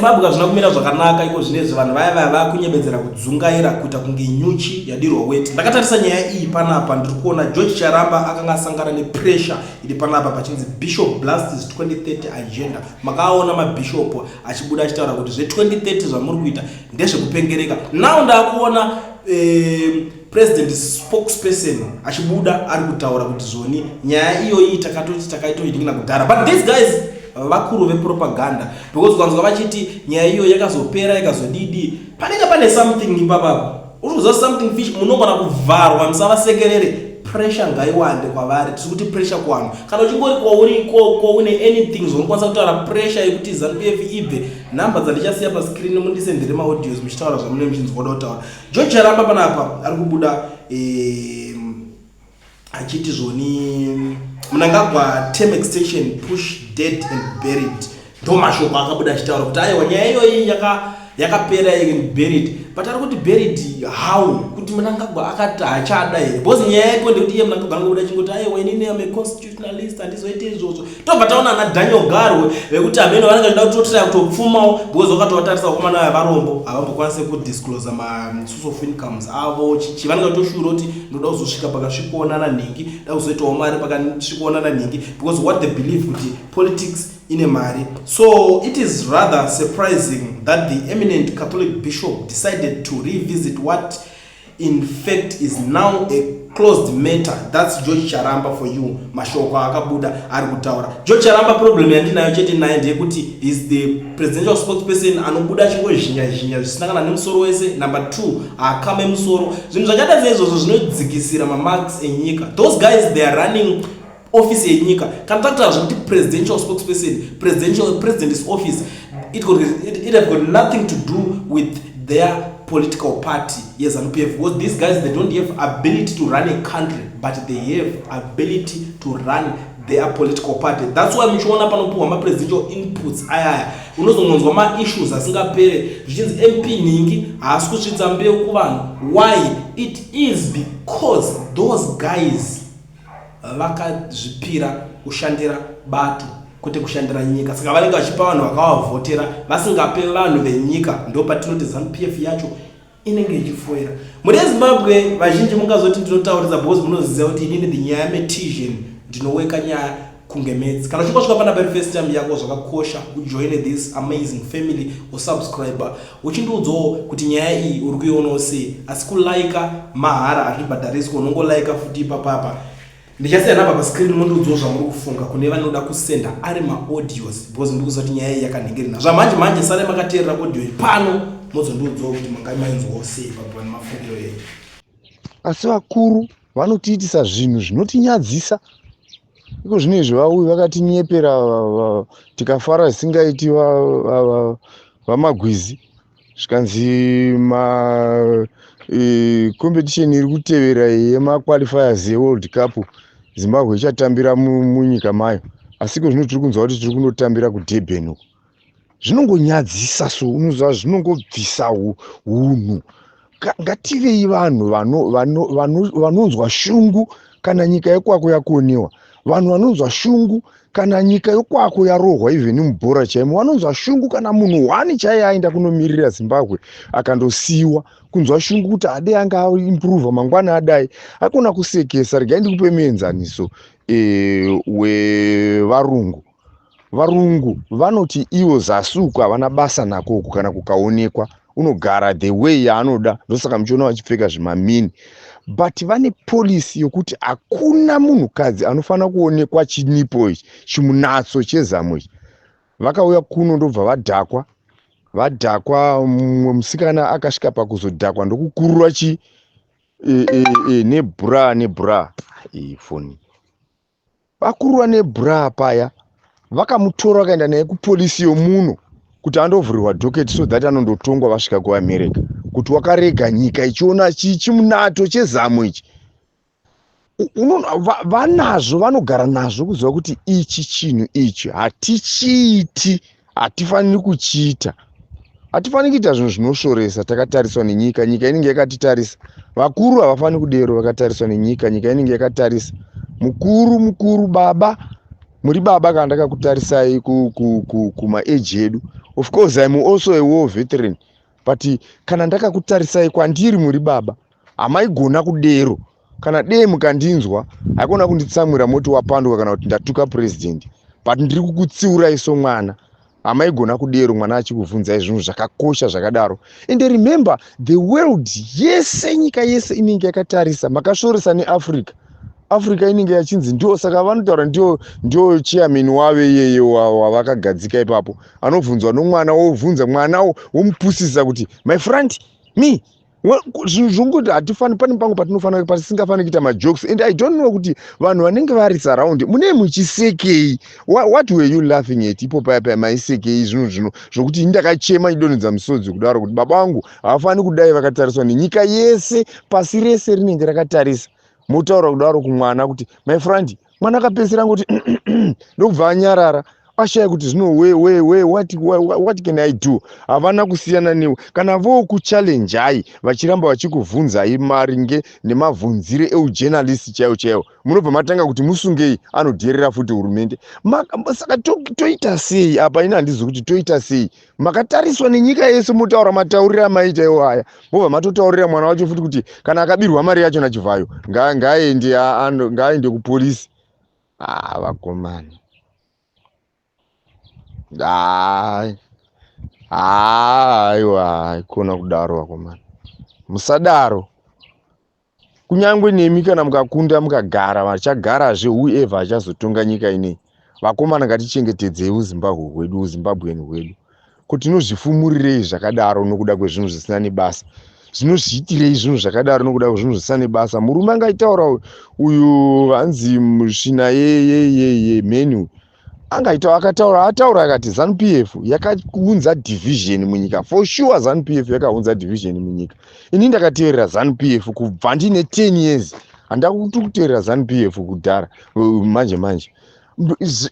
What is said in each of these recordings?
Yezimbabwe hazvina kumira zvakanaka iko zvinezvi. Vanhu vaya vaya vakunyebedzera kudzungaira, kuita kunge nyuchi yadirwa weti. Ndakatarisa nyaya iyi panapa, ndiri kuona George Charamba akanga asangana nepressure iri panapa pachinzi "Bishop blasts 2030 agenda". Makaona mabishop achibuda achitaura kuti zve2030 zvamuri kuita ndezvekupengereka. Now ndakuona president spokesperson achibuda ari kutaura kuti zvoni nyaya iyoyi takatoti takaitoidinga kudhara. But these guys vakuru vepropaganda, because ukanzwa vachiti nyaya iyo yakazopera, ikazodidi, panenge pane something ipapapo. Uri something fish, munogona kuvharwa. Musavasekerere, pressure ngaiwande kwavari. Tiri kuti pressure kuvanhu. Kana uchingori kwauri ikoko, une anything zvaunokwanisa kutaura, pressure yekuti ZANU PF ibve. Nhamba dzandichasiya pascreen, mundisendere maaudios muchitaura zvamune muchinzwa kuda kutaura. George Charamba panapa ari kubuda achiti zvoni Mnangagwa term extension push dead and buried. Ndo mashoko akabuda achitaura kuti aiwa, nyaya iyoyi yakapera and buried. But ari kuti buried how? Kuti Mnangagwa akati haachada here? Because nyaya yako ndekuti iye Mnangagwa angobuda achingoti, "Aiwa, inini am a constitutionalist, handizoite izvozvo." Tobva taona ana Daniel Garwe vekuti hameno vanenge vachida kutotraya kutopfumawo, because wakatovatarisa, vakomana vaya varombo, havambokwanisi kudisclose masource of incomes avo. Chichi vanenge vatoshura kuti ndoda kuzosvika pakasvikoonana nhingi, da kuzoitawo mari pakasvikoonana nhingi, because what they believe kuti politics ine mari. So it is rather surprising that the eminent Catholic bishop decided to revisit what in fact is now a closed matter. That's George Charamba for you. Mashoko akabuda ari kutaura George Charamba. Problem yandinayo chete naye ndeyekuti is the presidential spokesperson anobuda achingozhinya zhinya zvisina kana nemusoro wese. Number two, haakame musoro. Zvinhu zvakaita seizvozvo zvinodzikisira mamarks enyika. Those guys, they are running office yenyika. Kana takutaura zvekuti presidential spokesperson, presidential president's office, it have got nothing to do with their political party yeZANU PF, because these guys, they don't have ability to run a country, but they have ability to run their political party. That's why muchiona panopuhwa mapresidential inputs ayaya, unozongonzwa maissues asingapere zvichinzi MP nhingi haasi kusvitsa mbeu kuvanhu. Why? It is because those guys vakazvipira kushandira bato, kwete kushandira nyika. Saka vanenge vachipa vanhu vakavavhotera, vasingape vanhu venyika. Ndo patinoti ZANU PF yacho inenge ichifoira. Muri yeZimbabwe vazhinji mungazoti ndinotaurisa, because munoziva kuti inini the nyaya metisian, ndinoweka nyaya kunge metsi. Kana uchinge wasvika panapa iri first time yako, zvakakosha ujoine this amazing family, usubscribe, uchindiudzawo kuti nyaya iyi uri kuionawo sei. Asi kulaika mahara, hazvibhadhariswi, unongolaika futi ipapapa. Ndichasiya namba pascreen, mundiudzawo zvamuri kufunga. Kune vanoda kusenda ari maaudios, because ndiri kuziva kuti nyaya iyi yakanhengerina zvamanje manje, sare makateerera audio iyi pano, mozondiudzawo kuti mangai mainzwawo sei papo nemafungiro enyu. Asi vakuru vanotiitisa zvinhu zvinotinyadzisa. Iko zvino izvi vauyi vakatinyepera, tikafara zvisingaiti. VaMagwizi, zvikanzi ma competition iri kutevera yemaqualifiers yeWorld Cup, Zimbabwe ichatambira munyika mayo. Asi iko zvino tiri kunzwa kuti tiri kunotambira kuDurban uko. Zvinongonyadzisa. So unoziva, zvinongobvisa hunhu. Ngativei vanhu vanonzwa shungu kana nyika yekwako yakonewa, vanhu vanonzwa shungu kana nyika yokwako yarohwa, even mubhora chaimo. Vanonzwa shungu kana munhu one chaiye aenda kunomirira Zimbabwe akandosiyiwa, kunzwa shungu kuti adai anga aimprova, mangwana adai akona kusekesa. Regai ndikupe muenzaniso wevarungu. Varungu vanoti ivo zasi uku havana basa nako uku. Kana kukaonekwa, unogara the way yaanoda. Ndosaka muchiona vachipfeka zvimamini. But vane policy yokuti hakuna munhukadzi anofanira kuonekwa chinipple ichi, chimunatso chezamo ichi. Vakauya kuno, ndobva vadhakwa, vadhakwa. Mumwe musikana akasvika pakuzodhakwa, ndokukurura chi nebra, nebra foni. Vakurura nebra paya, vakamutora, vakaenda naye kupolisi yomuno kuti andovhurirwa docket, so that anondotongwa vasvika kuAmerica kuti wakarega nyika ichiona chimunato chezamo ichi. Vanazvo, vanogara nazvo kuziva kuti ichi chinhu ichi hatichiiti, hatifaniri kuchiita, hatifaniri kuita zvinhu zvinosvoresa takatariswa nenyika. Nyika inenge yakatitarisa. Vakuru havafaniri kudero vakatariswa nenyika. Nyika inenge yakatarisa. Mukuru mukuru, baba. Muri baba kana ndakakutarisai kumaage edu. Of course I'm also a war veteran, but kana ndakakutarisai kwandiri muri baba, hamaigona kudero. Kana dee mukandinzwa, haikona kunditsamwira moti wapanduka kana kuti ndatuka president, but ndiri kukutsiurai somwana. Hamaigona kudero mwana achikubvunzai zvinhu zvakakosha zvakadaro. And remember, the world yese, nyika yese inenge yakatarisa. Makasvoresa neAfrica. Africa inenge yachinzi ndio, saka vanotaura ndio chairman wavo iyeye wavakagadzika ipapo, anobvunzwa nomwana, wobvunza mwana womupusisa kuti, "My friend, me." Zvinhu zvonguti hatifani, pane pangu patinofanira, patisingafaniri kuita majokes. And I don't know kuti vanhu vanenge vari surround munee muchisekei. What were you laughing at ipo paya paya? Maisekei? Zvinhu zvino zvokuti ini ndakachema idonhedza misodzi kudaro kuti baba vangu havafaniri kudai vakatariswa nenyika yese, pasi rese rinenge rakatarisa. Motaura kudaro kumwana kuti, "My friend." Mwana akapedzisira ngoti ndokubva anyarara, ashaya kuti zvino we we we what can I do? Havana kusiyana newe. Kana vokuchallenjai, vachiramba vachikubvunzai maringe nemabvunzire eujournalist chaiwo chaiwo, munobva matanga kuti musungei, anodherera futi hurumende. Saka toita sei apa? Ini handizi kuti toita sei. Makatariswa nenyika yese, motaura matauriro amaita iwo aya, mobva matotaurira mwana wacho futi kuti kana akabirwa mari yacho naChivhayo, ngaaende kupolisi. Ah, vakomana, hai, aiwa, haikona kudaro vakomana, musadaro. Kunyange nemi kana mukakunda mukagara, vachagarazve, whoever achazotonga nyika inei. Vakomana, ngatichengetedzei uZimbabwe hwedu, uZimbabweni hwedu. Kuti tinozvifumurirei zvakadaro nokuda kwezvinhu zvisina nebasa? Zvinozviitirei zvinhu zvakadaro nokuda kwezvinhu zvisina nebasa? Murume angaitaura uyu, hanzi svina yemheni, angaita akataura, ataura akati ZANU PF yakaunza division munyika. For sure ZANU PF yakaunza division munyika. Ini ndakateerera ZANU PF kubva ndine 10 years. Handakuti kuteerera ZANU PF kudhara, manje manje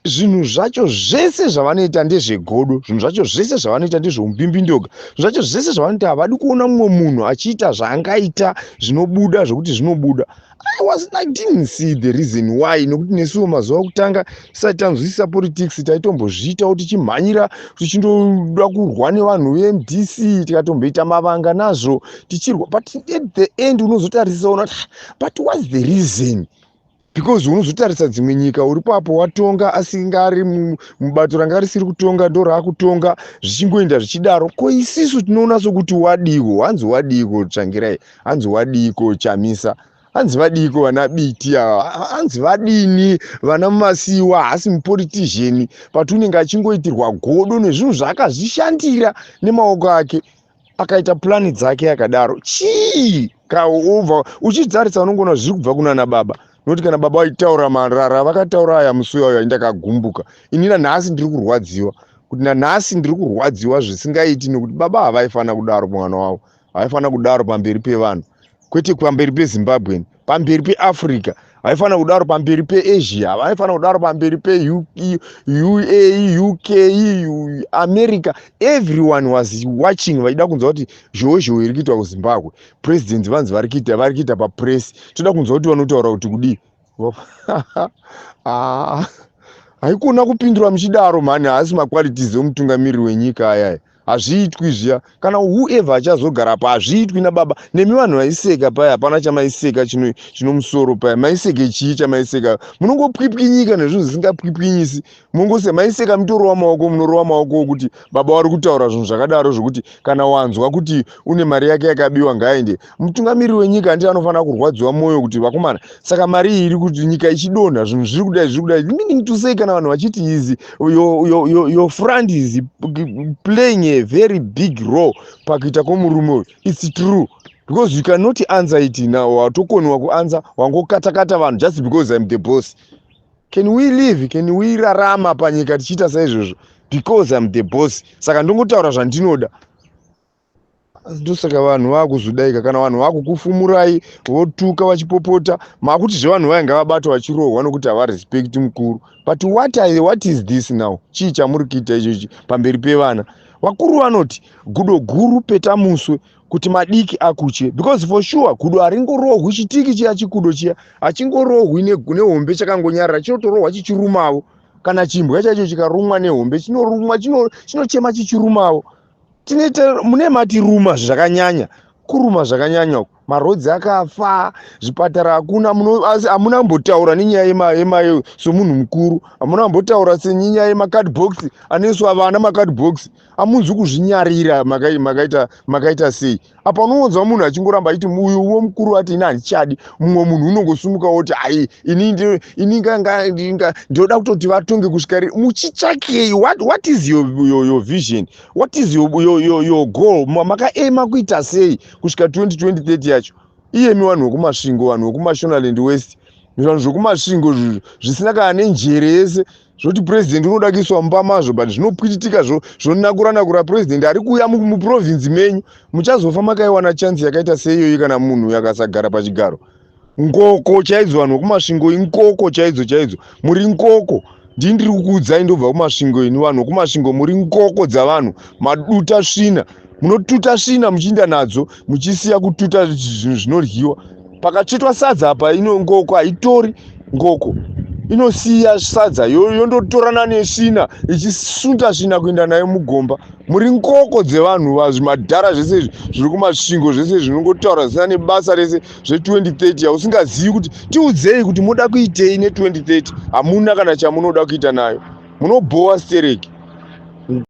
zvinhu zvacho zvese zvavanoita ndezvegodo. Zvinhu zvacho zvese zvavanoita ndezveumbimbindoga. Zvinhu zvacho zvese zvavanoita, havadi kuona mumwe munhu achiita zvaangaita zvinobuda, zvokuti zvinobuda. I didn't see the reason why, nekuti nesuwo mazuva okutanga tisati tanzwisisa politics taitombozviitawo, tichimhanyira, tichindoda kurwa nevanhu veMDC, tikatomboita mavanga nazvo tichirwa. But at the end unozotarisa ona, but what's the reason? Because unozotarisa dzimwe nyika, uri papo watonga asingari mubato ranga risiri kutonga, ndo raakutonga, zvichingoenda zvichidaro. Ko isisu tinoona sokuti wadiko? Hanzi wadiko Tsvangirai? Hanzi wadiko Chamisa? Hanzi vadiko vana Biti ava? Hanzi vadini vana Masiwa? Haasi mupolitician, but unenge achingoitirwa godo nezvinhu zvaakazvishandira nemaoko ake, akaita plani dzake akadaro. Chii kaubva uchidzarisa, unongoona zviri kubva kunana baba. Nokuti kana baba vaitaura marara vakataura aya musi uyayo, ndakagumbuka ini. Nanhasi ndiri kurwadziwa, kuti nanhasi ndiri kurwadziwa zvisingaiti, nekuti baba havaifanira kudaro mwana wavo, havaifanira kudaro pamberi pevanhu, kwete pamberi peZimbabwe, pamberi peAfrica. Haifanira kudaro pamberi peAsia, havaifanira kudaro pamberi peUA, UK, America. Everyone was watching, vaida kunzwa kuti zhowe zhowe iri kuitwa kuZimbabwe. President vanzi vari kuita, vari kuita papress, toda kunzwa kuti vanotaura kuti kudii. Ah, haikona kupindura muchidaro mhani. Haasi maqualities emutungamiriri wenyika ayaya. Hazviitwi zviya. Kana whoever achazogarapo, hazviitwi nababa. Nemi vanhu vaiseka paya, hapana chamaiseka chino musoro paya. Maiseke chii chamaiseka? Munongopwipwinyika nezvinhu zvisingapwipwinyisi. Mungose maiseka mutorova maoko, munorova maoko okuti baba vari kutaura zvinhu zvakadaro, zvokuti kana wanzwa kuti une mari yake yakabiwa, ngaaende. Mutungamiriri wenyika handiti anofanira kurwadziwa mwoyo kuti vakomana, saka mari iyi iri kuti nyika ichidonha, zvinhu zviri kudai, zviri kudai? Meaning to say, kana vanhu vachiti is your friend is playing a very big role pakuita kwomurume uyu, it's true, because you cannot answer it now. Watokoniwa kuanswer, wangokatakata vanhu just because I'm the boss. Can we live? Can we rarama panyika tichiita saizvozvo? Because I'm the boss, saka ndongotaura zvandinoda. Ndosaka vanhu vakuzodaika. Kana vanhu vakukufumurai, votuka, vachipopota, makuti zvevanhu vaya ngavabatwa vachirohwa nokuti havarespecti mukuru. But what is this now? Chii chamuri kuita ichochi pamberi pevana vakuru? Vanoti gudo guru peta muswe kuti madiki akutye, because for sure gudo haringorohwi chitiki chiya. Chikudo chiya hachingorohwi nehombe chakangonyarara, chinotorohwa chichirumavo. Kana chimbwa chaicho chikarumwa nehombe chinorumwa, chinochema chichirumawo. Tinoita mune matiruma zvakanyanya, kuruma zvakanyanya uku. Marodzi akafa, zvipatara hakuna, asi hamuna kumbotaura nenyaya yema somunhu mukuru, hamuna kumbotaura senyaya yemacardbox anoiswa vana macardbox. Hamunzi kuzvinyarira makaita makaita sei apa? Unoonzwa munhu achingoramba achiti uyu wo mukuru ati ini handichadi. Mumwe munhu unongosimuka woti ai, ini ini ndinoda kutoti vatonge kusvika ri. Muchitsvakei? What is your vision? What is your goal? Makaema kuita sei kusvika 2030 yacho? Iyemi vanhu vekuMasvingo, vanhu vekuMashonaland West, vanhu zvekuMasvingo zvisina kana nenjere yese, zvoti purezidendi unoda kuiswa mumba mazvo, but zvinopwititika, zvonakura nakura purezidendi ari kuuya muprovinsi menyu. Muchazofa makaiwana chance yakaita seiyoyi kana munhu yakasagara pachigaro. Ngoko chaidzo, vanhu vekuMasvingo ingoko chaidzo chaidzo, muri ngoko. Ndii ndiri kukuudzai, ndobva kuMasvingo ini. Vanhu vekuMasvingo muri ngoko dzavanhu, maduta svina, munotuta svina muchiinda nadzo, muchisiya kututa zvinhu zvinoryiwa. Pakatsvetwa sadza apa, ino ngoko haitori, ngoko inosiya sadza yondotorana nesvina, ichisunda svina kuenda nayo mugomba. Muri ngoko dzevanhu, vazvimadhara zvese izvi zviri kuMasvingo, zvese zvinongotaura zvisina nebasa rese zve2030, yausingazivi kuti tiudzei kuti munoda kuitei ne2030. Hamuna kana chamunoda kuita nayo, munobhowa stereki.